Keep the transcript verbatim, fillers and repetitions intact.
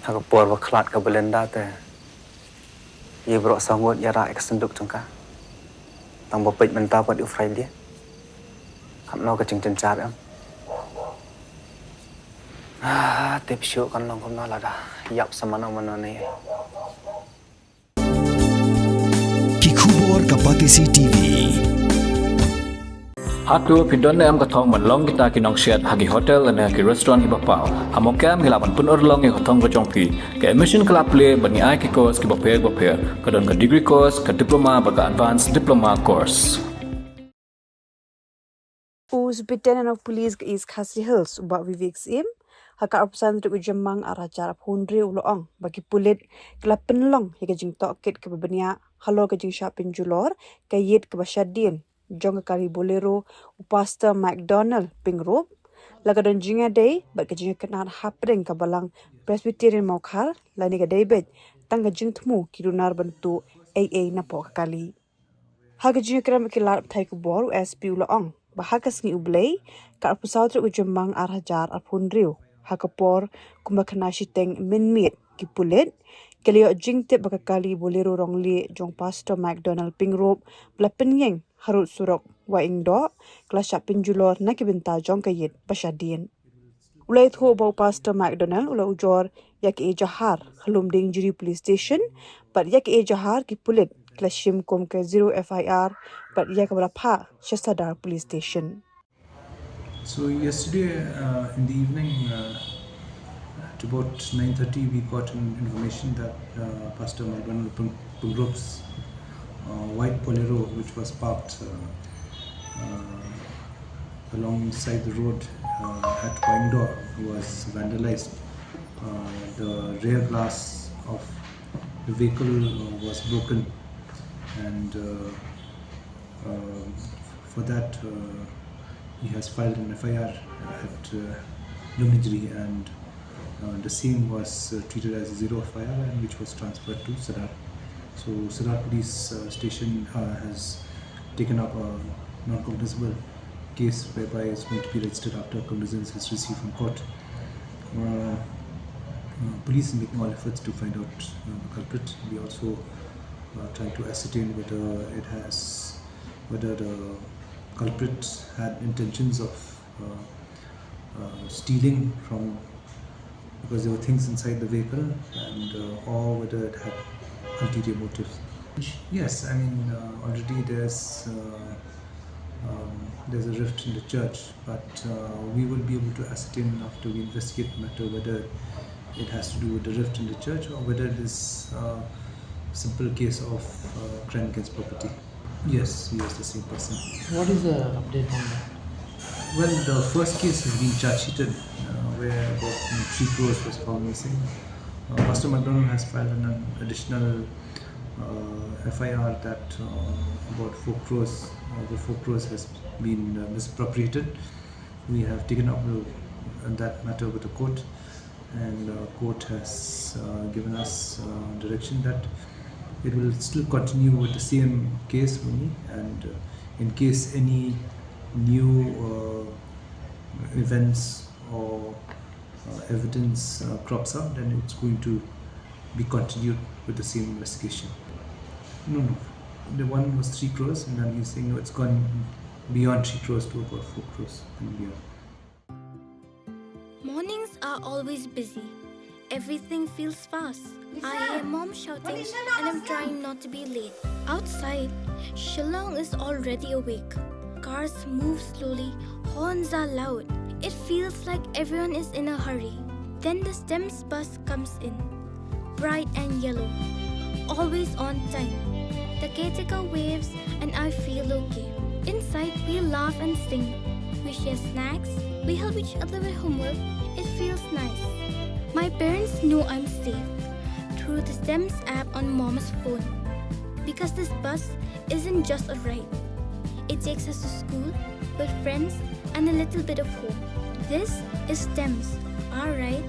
Ha ka por ba khlad ka Belinda te, ïa baroh saw ngut ïa rah ïa ka synduk jong ka. Tang ba peit mynta pat u Friday. Katno ka jingjynjar em. Ah, tip shuh kan long kumno lada ïap sa mano mano ne. Ki khubor ka Batesi T V. Hato phi don ne em ka thong ban long kita ki nongsiat ha ki hotel ne ki restaurant kiba paw? Ha Mawkyrwat ngi lah ban pynurlong ïa ka thong ka jong phi. Ka admission ka la plie bad ngi ai ki course kiba pher bapher. Ka don ka degree course, ka diploma bad ka advanced diploma course. U Superintendent of Police ka East Khasi Hills, u Bah Vivek Syiem, ha ka arphew san tarik u Jymmang ar hajar arphew hynriew u la ong ba ki pulit ki la pynlong ïa ka jingtohkit kaba bniah halor ka jingshah pynjulor ka ïit kaba shadien jong ka kali Bolero u Pastor McDonald Pyngrope. La ka don jingïadei bad ka jingïakynad hapdeng ka Balang Presbyterian Mawkhar lane ka dei beit tang ka jingthmu ki runar ban tuh ei ei napoh ka kali. Ha ka jingïakren bad ki lad pathai khubor, u S P u la ong ba ha ka sngi U Blei, ka arphew saw tarik u Jymmang ar hajar arphew hynriew, ha ka por kumba khyndai shiteng mynmiet, ki pulit ki la ïoh jingtip ba ka kali Bolero rong lieh jong Pastor McDonald Pyngrope ba la pynïeng harud surok Wahingdoh ka la shah pynjulor na ki bynta jong ka ïit ba shadien. U la ïathuh ba u Pastor McDonald u la ujor ïa ka ejahar ha Lumdiengjri Police Station bad ïa ka ejahar ki pulit ki la shim kum ka zero F I R bad ïa kaba la phah sha Sadar Police Station. So yesterday, uh, in the evening, uh, at about nine thirty, we got an information that, uh, Pastor McDonald Pyn-, Pyngrope's, uh, white Bolero, which was parked, uh, uh, alongside the road, uh, at Wahingdoh, was vandalized. Uh, the rear glass of the vehicle, uh, was broken, and, uh, um, for that, uh, he has filed an F I R at, uh, Lumdiengjri, and, uh, the same was, uh, treated as a zero F I R and which was transferred to Sadar. So Sadar Police, uh, Station, uh, has taken up a non-cognizable case whereby it's going to be registered after cognizance is received from court. Uh, uh, police is making all efforts to find out, uh, the culprit. We also, uh, trying to ascertain whether it has, whether the culprit had intentions of, uh, uh, stealing from, because there were things inside the vehicle, and, uh, or whether it had ulterior motives. Yes, I mean, uh, already there's, uh, um, there's a rift in the church, but, uh, we will be able to ascertain after we investigate the matter whether it has to do with the rift in the church or whether it is a simple case of, uh, crime against property. Yes, yes, the same person. What is the update on that? Well, the first case has been charge sheeted, uh, where about, you know, three crores was found missing. Uh, Pastor McDonald has filed an additional, uh, F I R that, uh, about four crores, uh, the four crores has been, uh, misappropriated. We have taken up, uh, that matter with the court, and, uh, court has, uh, given us, uh, direction that it will still continue with the same case only, and, uh, in case any new, uh, events or, uh, evidence, uh, crops up, then it's going to be continued with the same investigation. No, no. The one was three crores, and then he's saying, no, it's gone beyond three crores to about four crores and beyond. Mornings are always busy. Everything feels fast. I hear mom shouting and I'm trying not to be late. Outside, Shillong is already awake. Cars move slowly, horns are loud. It feels like everyone is in a hurry. Then the STEMS bus comes in. Bright and yellow. Always on time. The caretaker waves and I feel okay. Inside, we laugh and sing. We share snacks. We help each other with homework. It feels nice. My parents know I'm safe through the STEMS app on mom's phone. Because this bus isn't just a ride. It takes us to school, with friends, and a little bit of home. This is STEMS, our ride